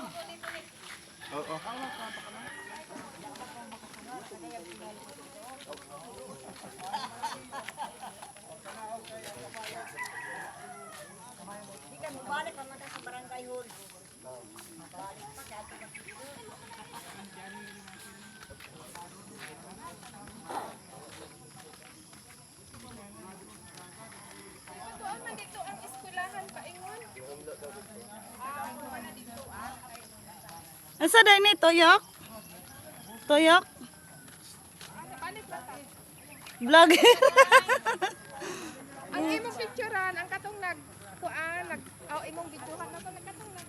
Oo. Di ka mabalik pa man sa barangay hall. Mabalik pa kaya ka. Tuan man dito ang eskwelahan paingon. Ah, wala dito ah. Asa dai ni Toyok? Toyok? Balik ba ta? Vlog. Ang imong picturean, ang katong nag kuan nag oh, imong videohan na to nagkatong nag.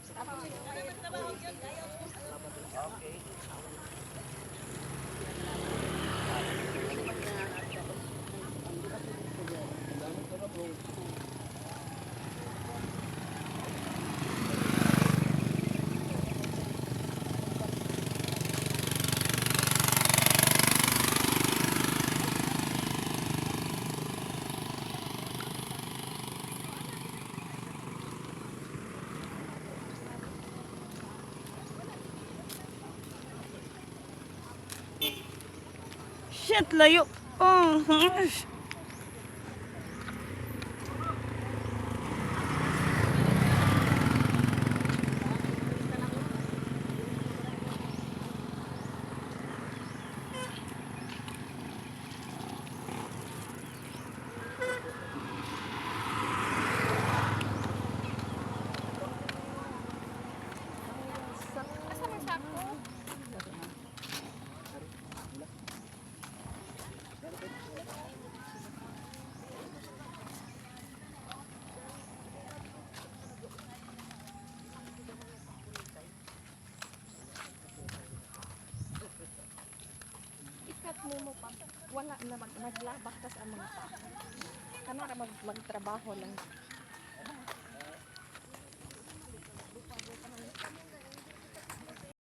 Shit, layo. Oh. Asa man sako? Ikat mo mo pa. Wala na maglabak tas ang mga tao. Kanara magtrabaho lang.